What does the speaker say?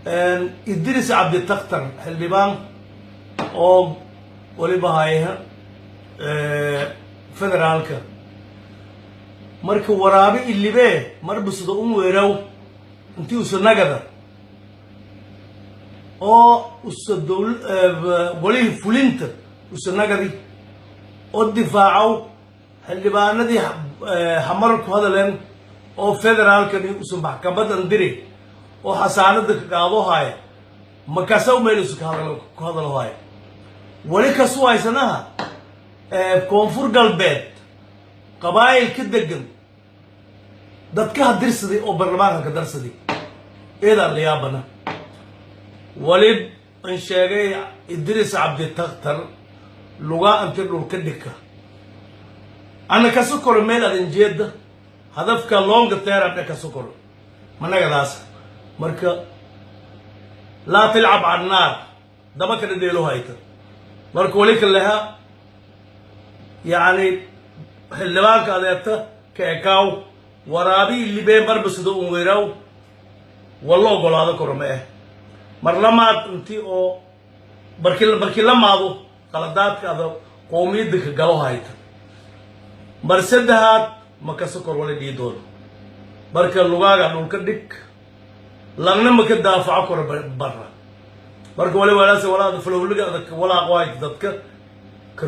Idris Cabditaktar, xildhibaan oo waliba haya federaalka, marka waraabe ilibee marba sida un weeraw intii usa nagada oo usa dowl golihii fulinta usa nagadi oo difaacow xildhibaanadii Xamar ku hadaleen oo federaalkani usa maxkamadan diri oo xasaanada ka qaado haya, makasaw meel usa kahadal ku hadalo haya. Weli kasu haysanaha Koonfur Galbeed qabaayil ka degan dadka hadirsaday oo baarlamaanka ka darsaday eedaan la yaabana. Wali in sheegay Idris Cabditaktar lugaa inti dhulka dhika ana kaso koro meel adan jeeda hadafka long term dhe kaso koro managadaas. Marka laa tilcab cannaar daba ka dhadheelo hayta. Marka wali ka leha, yacni, xildhibaanka adeerta ka ekaaw waraabi libee marba sida un weeraw walla ogolaado karo ma eh. Mar lamaad intii oo barki la maado qaladaadka ada qowmiyadda ka galo hayta, mar saddexaad ma kasa kor wala dhii doono. Marka lugaaga dhulka dhig, langna ma ka daafaco karo barra. Marka wali walaase walaada falowliga adag walaaqo hayta dadka ka.